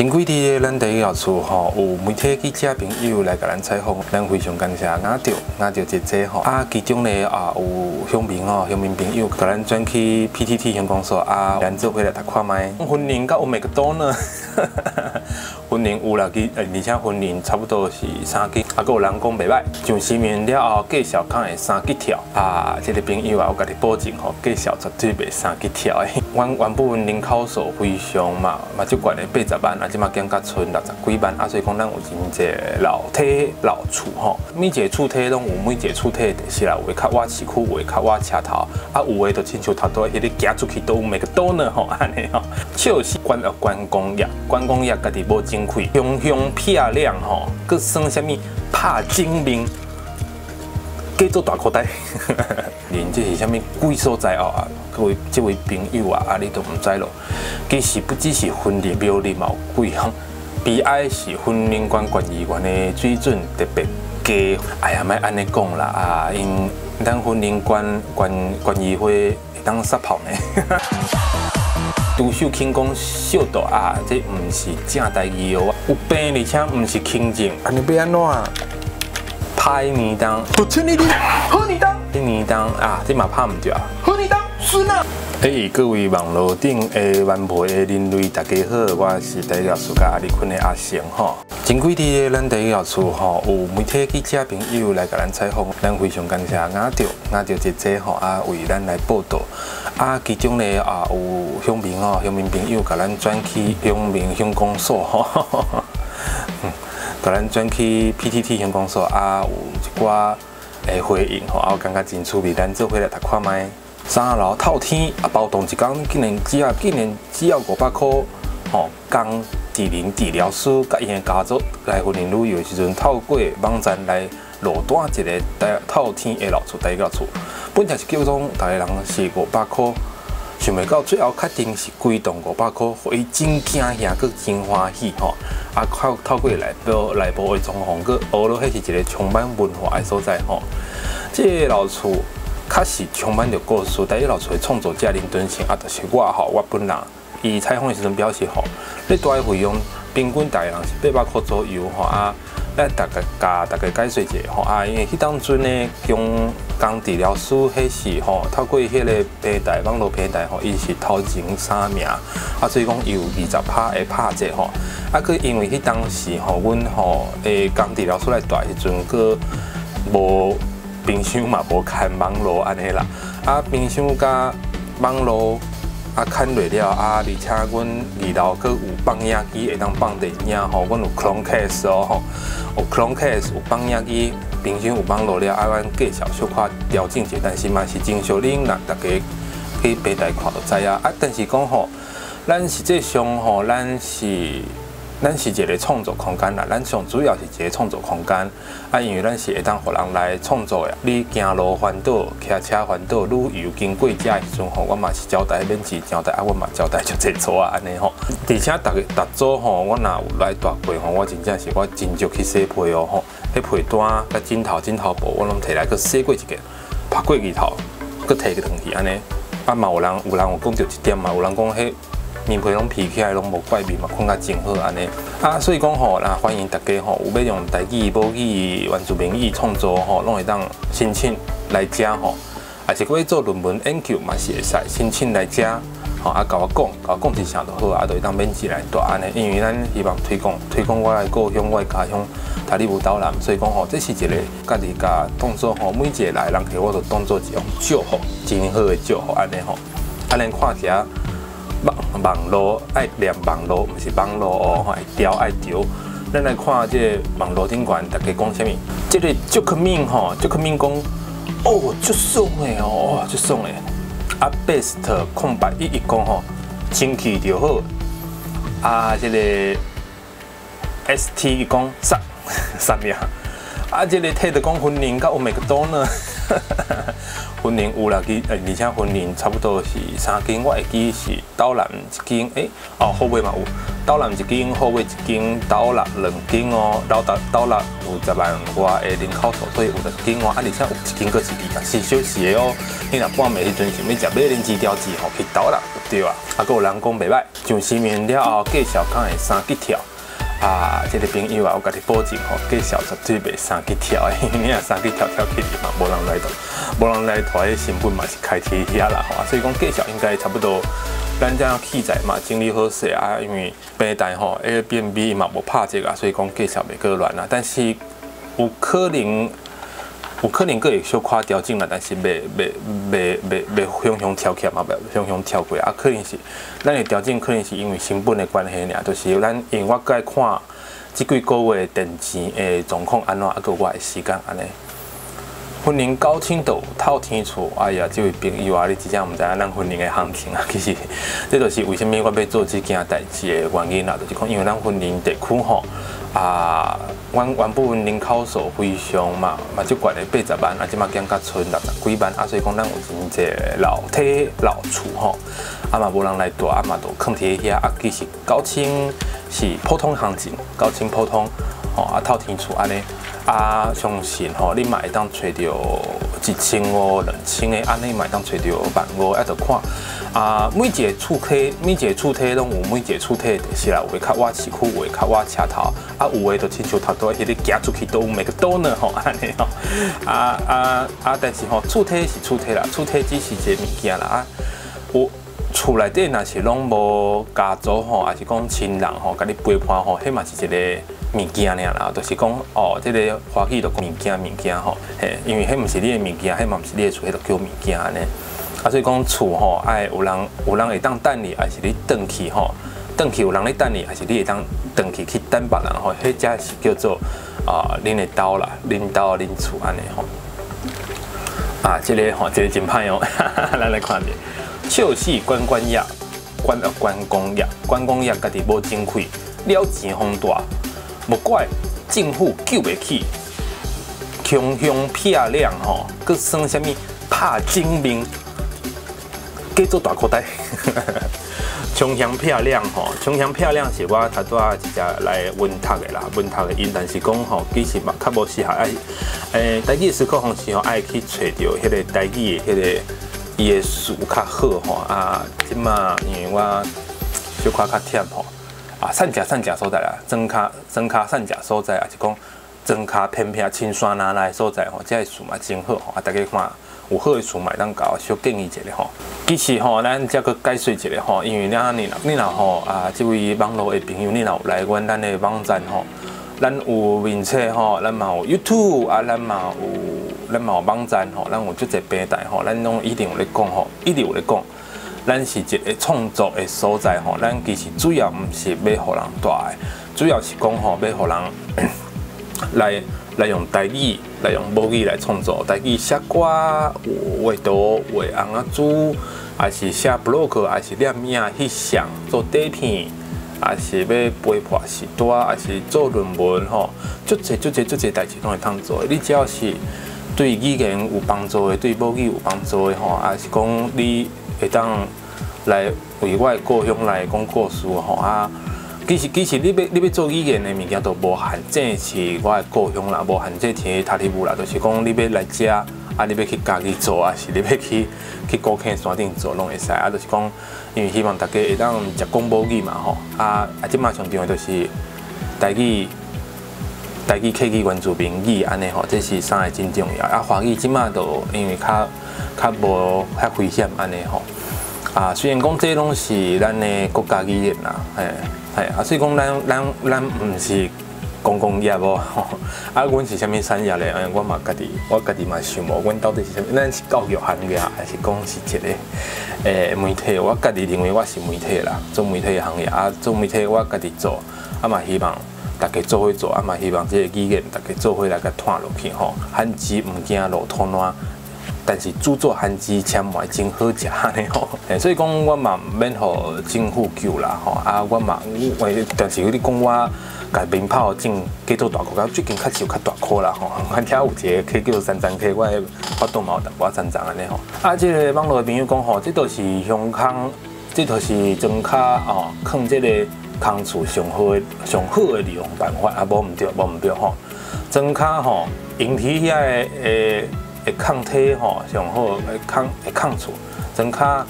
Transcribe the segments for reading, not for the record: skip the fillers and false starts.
前幾日咱第一老厝吼，有媒體記者朋友來共咱採訪，咱非常感謝雅著雅著姐姐吼。啊，其中咧啊有鄉民吼，鄉民朋友共咱轉去 PTT 鄉公所啊，咱做伙來讀看覓。雲林敢有麥克多呢？雲林有啦，其而且雲林差不多是3斤，啊，閣有人講袂䆀。上新聞了後，介紹敢會三級跳啊，這個朋友啊，我共你保證吼，介紹絕對袂三級跳的。阮原本人口數非常嘛嘛足懸的80萬，啊，這馬減甲賰60幾萬，啊，所以講咱有真濟老體老厝吼，每一個厝體攏有每一個厝體的特色啦，有的較倚市區，有的較倚車頭，啊，有的就親像頭拄彼個行出去都有麥克多呢吼，按呢吼。笑死，觀觀光業，觀光業家己無精氣，雄雄漂亮吼，閣耍啥物拍精明，加做大箍袋。連這是啥物鬼所在哦？啊，各位這位朋友啊，啊，你都毋知咯。其實不只是雲林廟裡嘛有鬼吼，悲哀是雲林縣縣議員的水準特別低。哎呀，莫按呢講啦啊，𪜶咱雲林縣縣縣議會會當殺炮呢。朱秀卿講小道啊，這毋是正代誌哦。有病而且毋是輕症，按呢欲按怎？拍呢當，我請你好你當，呢當啊，這嘛拍毋著啊。好你當，孫啊！欸，各位網路頂的頑皮的人類，大家好，我是台語老師佮阿里坤的阿成吼。前幾日咱台語老師吼，有媒體記者朋友來共咱採訪，咱非常感謝雅著雅著姐姐吼啊，為咱來報道。啊，其中咧啊有鄉民吼，鄉民朋友共咱轉去鄉民鄉公所吼，共咱轉去 PTT 鄉公所啊，有一寡的回應吼，啊，我感覺真趣味，咱做伙來讀看覓。三樓透天啊，包棟一工竟然只要500箍吼，工智能治療師佮𪜶的家族來雲林旅遊的時陣，透過網站來落單一个透天的老厝，第一個厝，本來是叫做逐个人是五百箍，想袂到最後確定是規棟五百箍，予伊真驚嚇，閣真歡喜吼。啊，透透過內部內部的裝潢，閣學落彼是一个充滿文化的所在吼。這个老厝確實充滿著故事。第一老厝的創作者林敦成啊，就是我吼，我本人。伊採訪的時陣表示吼，咧蹛的費用平均逐个人是800箍左右吼啊。咱大家共大家解說一下吼啊，因為彼當陣呢，工工治療師彼是吼，透過彼个平台網路平台吼，伊是頭前三名，啊，所以講伊有20趴的拍折吼。啊，閣因為彼當時吼，阮吼的工治療師來蹛的時陣，閣無冰箱嘛無牽網路按呢啦，啊，冰箱佮網路啊牽落了啊，而且阮二樓閣有放映機會當放電影吼，阮有 Chromecast 哦吼，有 Chromecast 有放映機，冰箱有網路了，啊，阮價數小可調整者，但是嘛是真俗，恁若逐家去平台看就知影。啊，但是講吼，咱實際上吼，咱是一个創作空間啦，咱上主要是一个創作空間。啊，因為咱是會當予人來創作的。你行路環島、騎車環島、旅遊經過遮的時陣吼，我嘛是招待免錢招待，啊，我嘛招待足濟組啊，按呢吼。而且逐个逐組吼，我若有來蹛過吼，我真正是我真少去洗被哦吼。彼被單、佮枕頭、枕頭布，我攏提來閣洗過一遍，拍過日頭，閣提轉去按呢。啊，嘛有人有人有講著一點嘛，有人講彼棉被攏披起來攏無怪味嘛，睏較真好按呢。啊，所以講吼，那歡迎大家吼，有欲用台語、母語、原住民語創作吼，攏會當申請來遮吼。啊，是閣欲做論文研究嘛是會使申請來遮吼，啊，共我講，共我講一聲就好，啊，就會當免錢來蹛按呢。因為咱希望推廣推廣我的故鄉、我的家鄉塔里木島南，所以講吼，這是一个家己共當做吼，每一个來人客我都當做一種祝福，真好的祝福按呢吼。啊，咱看一下。網網路愛念網路，毋是網路哦，愛調愛調。咱來看這个網路頂懸，大家講啥物？這个祝克敏吼，祝克敏講，哦，足爽的哦，足爽的。啊，best 空白11講吼，清氣就好。啊，這个 ST 伊講殺殺爾。啊，這个體就講雲林敢有麥克多呢？雲林有啦，而且雲林差不多是三間，我會記是斗南一間，哦，虎尾嘛有，斗南一間，虎尾一間，斗六兩間哦，斗六有10萬外的人口數，所以有兩間哦，啊，而且有一間閣是24小時的哦。你若半暝彼陣想欲食馬鈴薯條子吼，去斗六就對啊。啊，閣有人講袂䆀，上市面了後價數敢會三級跳。啊，這個朋友啊，我共你保證吼，價數絕對袂三級跳的，因為你若三級跳跳起來嘛，無人來無人來抬，彼成本嘛是開佇遐啦吼，所以講價數應該差不多。咱這樣器材嘛整理好勢啊，因為平台吼 Airbnb 嘛無拍折啊，所以講價數袂閣亂啊。但是有可能，有可能閣會小可調整啦，但是袂袂袂袂袂雄雄跳起來嘛，袂雄雄跳過啊。可能是咱的調整，可能是因為成本的關係爾，就是咱因為我閣愛看這幾個月電錢的狀況按怎，啊，閣有我的時間按呢。雲林9000都有透天厝，哎呀，這位朋友啊，你真正毋知影咱雲林的行情啊。其實，這就是為啥物我欲做這件代誌的原因啦，就是講因為咱雲林地區吼，啊，阮原本人口數非常嘛，嘛足懸的80萬，啊，這馬減甲賰60幾萬，啊，所以講咱有真濟老體老厝吼，啊嘛無人來住，啊嘛都囥佇遐，啊，其實九千是普通行情，九千普通，吼，啊透天厝按呢。啊，相信吼，你嘛會當揣著1500、2000的，按呢嘛會當揣著萬五，啊，著看啊，每一個厝體，每一個厝體攏有每一個厝體的特色啦，有的較倚市區，有的較倚車頭，啊，有的就親像頭拄仔彼个行出去都有麥當勞吼，按呢吼，啊啊啊！但是吼，厝體是厝體啦，厝體只是一個物件啦，啊，有厝內底若是攏無家族吼，抑是講親人吼，共你陪伴吼，彼嘛是一個物件爾啦，就是講哦，這個華語就講物件物件吼，嘿，因為彼毋是你的物件，彼嘛毋是你的厝，彼就叫物件按呢。啊，所以講厝吼，愛有人有人會當等你，抑是你轉去吼，轉去有人咧等你，抑是你會當轉去去等別人吼，彼才是叫做啊，恁的兜啦，恁兜恁厝按呢吼。啊，這個吼，這個真歹哦，咱來看者，笑死關關業，關關公業，關公業家己無錢開，了錢風大。莫怪政府救袂起，窮鄉僻壤吼，閣耍啥物拍精兵，計做大箍袋。窮鄉僻壤吼，窮鄉僻壤是我頭拄仔直接來文讀的啦，文讀的𪜶，但是講吼，其實嘛較無適合愛，台語思考方式吼，愛去揣著彼個台語的彼個伊的詞較好吼啊，這馬因為我小可較忝吼。啊，散食散食所在啦，莊跤莊跤散食所在，抑是講莊跤偏僻深山林內所在吼，這个厝嘛真好吼。啊，大家看有好的厝嘛會當共我小建議一下吼。其實吼，咱再閣解說一下吼，因為你若吼啊，這位網路的朋友，你若有來阮咱的網站吼，咱有面冊吼，咱嘛有 YouTube 啊，咱嘛有網站吼，咱有足濟平台吼，咱攏一定有咧講吼，一直有咧講。咱是一個創作的所在吼，咱其實主要毋是欲予人蹛的，主要是講吼，欲予人來用台語，來用母語來創作，台語寫歌、畫圖、畫尪仔珠，抑是寫 blog，抑是攝影、翕相、做短片，抑是欲陪伴序大，抑是做論文吼，足濟足濟足濟代誌攏會通做。你只要是對語言有幫助的，對母語有幫助的吼，抑是講你會當來為我的故鄉來講故事吼啊！其實你欲做語言的物件，都無限制是我的故鄉啦，無限制佇塔里木啦，就是講你欲來遮，啊，你欲去嘉義做，抑是你欲去古坑山頂做，攏會使。啊，就是講，因為希望大家會當食講母語嘛吼。啊啊，這馬上重要就是台語、台語、客語、原住民語按呢吼，這是三個真重要。啊，華語這馬就因為較較無遐危險按呢吼。啊，雖然講這攏是咱的國家語言啦，嘿，嘿，啊，所以講咱毋是觀光業哦，啊，阮是啥物產業咧？哎，我家己嘛想無，阮到底是啥物？咱是教育行業，還是講是一個媒體？我家己認為我是媒體啦，做媒體的行業啊，做媒體我家己做，啊嘛希望大家做伙做，啊嘛希望這個語言大家做伙來共傳落去吼。番薯毋驚落土爛。但是煮做番薯簽糜真好食按呢吼，所以講我嘛毋免予政府救啦吼，啊我嘛，但是你講我共鞭炮种加做大箍，最近较是有较大箍啦吼。阮遮有一个溪叫三层溪，我的腹肚嘛有淡薄仔三层按呢吼。啊，这个网路的朋友讲吼，这都是乡空，这都是庄跤哦，囥这个空厝上好的利用办法啊，无毋对，无毋对吼。庄跤吼，用伫遐的空体吼，上好的空厝，庄跤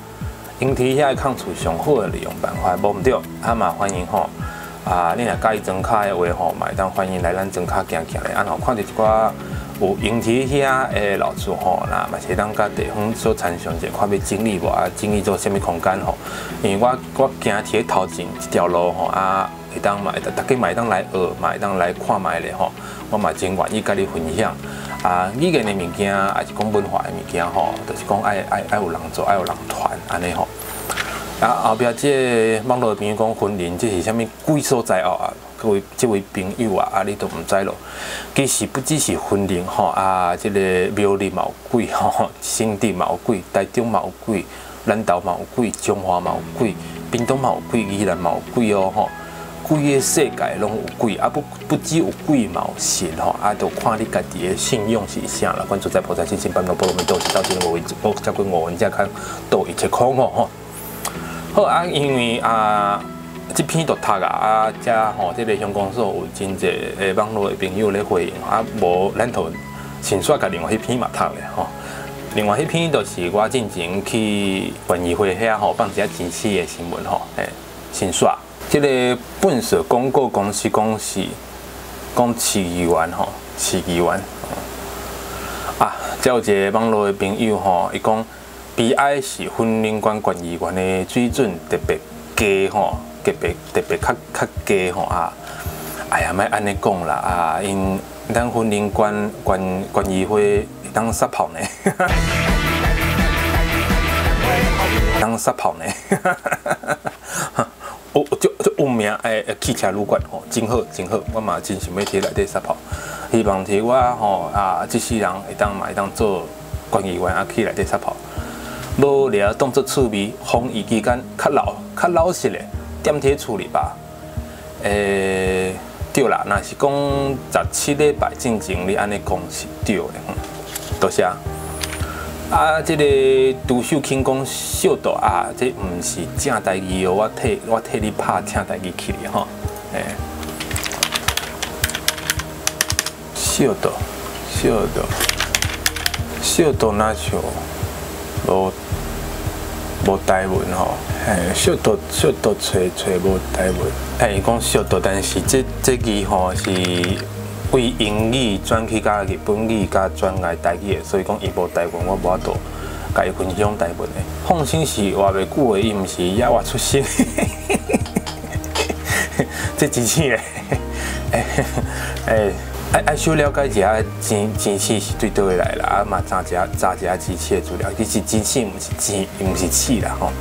用伫遐的空厝上好的利用办法，无毋对，啊嘛欢迎吼。啊，你若佮意庄跤的话吼，嘛会当欢迎来咱庄跤行行咧。啊，若看著一寡有用伫遐的老厝吼，那嘛是会当佮地方做参详者，看欲整理无啊，整理做啥物空间吼。因为我行伫咧头前这条路吼，啊，会当嘛，大家嘛会当来学，嘛会当来看觅咧吼。我嘛真愿意佮你分享。啊，语言的物件，抑是讲文化的物件吼，就是讲爱有人做，爱有人传按呢吼。啊，后壁这个网路朋友讲云林这是啥物鬼所在哦啊？各位这位朋友啊，啊你都毋知咯。其实不只是云林吼啊，这个苗栗嘛有鬼吼，新竹嘛有鬼，台中嘛有鬼，南投嘛有鬼，彰化嘛有鬼，屏东嘛有鬼，宜兰嘛有鬼哦吼。规个世界拢有鬼啊！不只有鬼嘛有神吼，啊，就看你家己的信仰是啥啦。观自在菩萨心行般若波罗蜜多时，到尽无为，无才过五蕴才堪度一切空哦吼。好啊，因为啊，这篇就读啊，啊，遮吼，这个乡公所有真济的网路的朋友咧回应，啊，无咱就顺续共另外彼篇嘛读咧吼。另外彼篇就是我进前去县议会遐吼放一下钱鼠的新闻吼，嘿，先煞。这个粪扫广告公司讲是讲市议员吼，市议员。啊，遮有一个网路的朋友吼，伊讲。悲哀是云林县县议员的水准特别低吼，特别特别较较低吼啊！哎呀，莫按呢讲啦啊，𪜶咱云林县县县议会会当杀炮呢，当杀炮呢，有足足有名的汽车旅馆吼，真好真好，我嘛真想欲佇内底杀炮，希望佇我吼啊，这世人会当嘛会当做县议员啊，去内底杀炮。无聊当作趣味，防疫期间较老较老实的，踮伫厝里吧。对啦，若是讲17礼拜进前，你按呢讲是对的。多谢。啊，这个朱秀卿讲小道啊，这毋是正代志哦，我替你拍正代志去哩吼。欸，小道，小道，小道若像无台文吼，嘿，小道小道揣揣无台文。嘿，伊讲小道，但是这字吼是为英语转去佮日本语佮转来台语的，所以讲伊无台文，我无法度共伊分享台文的。放心是活袂久的，伊毋是野活出身。这真正咧，欸。爱小了解一下钱钱鼠是对佗位来啦，啊嘛查一下查一下钱鼠的资料。其实钱鼠毋是钱，伊毋是鼠啦吼。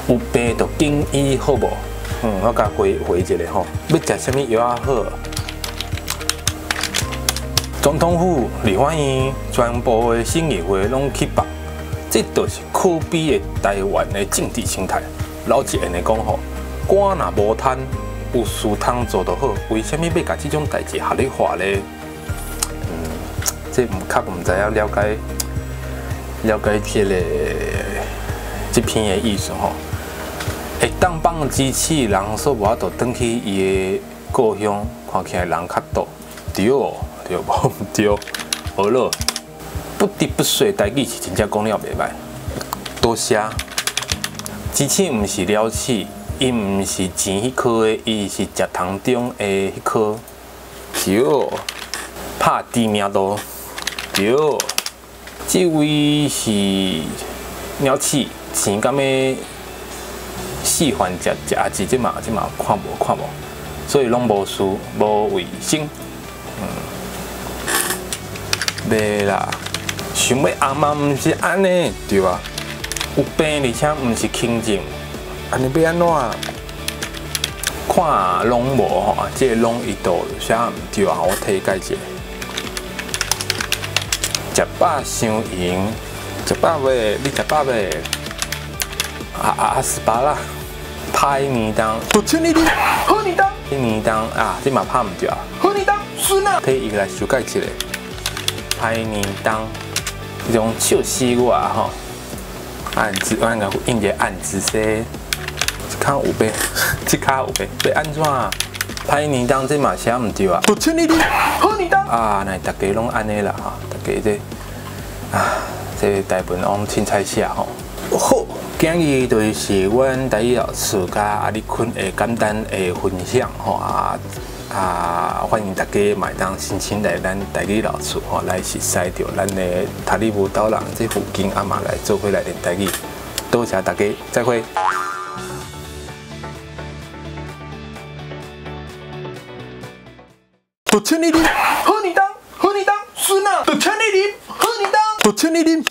有病就紧医好无？我共回回一下吼。欲食啥物药仔好？总统府、立法院、全部的省议会拢去绑，这就是可悲的台湾的政治生态。老实言的讲吼，官若无贪，有事通做就好，为啥物欲共这种代志合理化咧？这毋较毋知影了解了解这个这篇的意思吼。会当放机器人说无法度转去伊的故乡，看起来人较多，对对无毋对？好咯，不得不说，台语是真正讲了袂䆀。多谢。机器毋是了鼠。伊毋是钱彼科的，伊是食虫中的彼科。对，拍知名度。对，这位是鸟鼠，钱敢欲四环食食阿姊，这嘛看无看无，所以拢无事无卫生。袂啦，想欲红嘛毋是按呢，对啊，有病而且毋是轻症。按呢欲按怎？看拢无吼，这个拢伊都写毋对啊，我替改一下。食饱伤闲，食饱未？你食饱未？啊啊啊！十八啦，歹年冬，不欠你的，好年冬，年當啊，這嘛拍毋著啊！好你當孫啊！替伊來修改一下，歹年冬，這種笑死我啊吼！按字，我應該印一個按字說，這跤有欲，這跤有欲，欲按怎？歹年冬這嘛寫毋著啊！就請你啉好年冬啊！若大家攏按呢啦吼，大家這啊，這大部分攏凊彩寫吼。好，今日就是阮台語老師佮阿里坤的簡單的分享吼啊啊！歡迎大家嘛會當申請來咱台語老師吼來熟似著咱的塔里木島人這附近啊嘛來做伙來練台語。多謝大家，再會。就請你啉好年冬，好年冬，孫啊！就請你啉好年冬，就請你啉。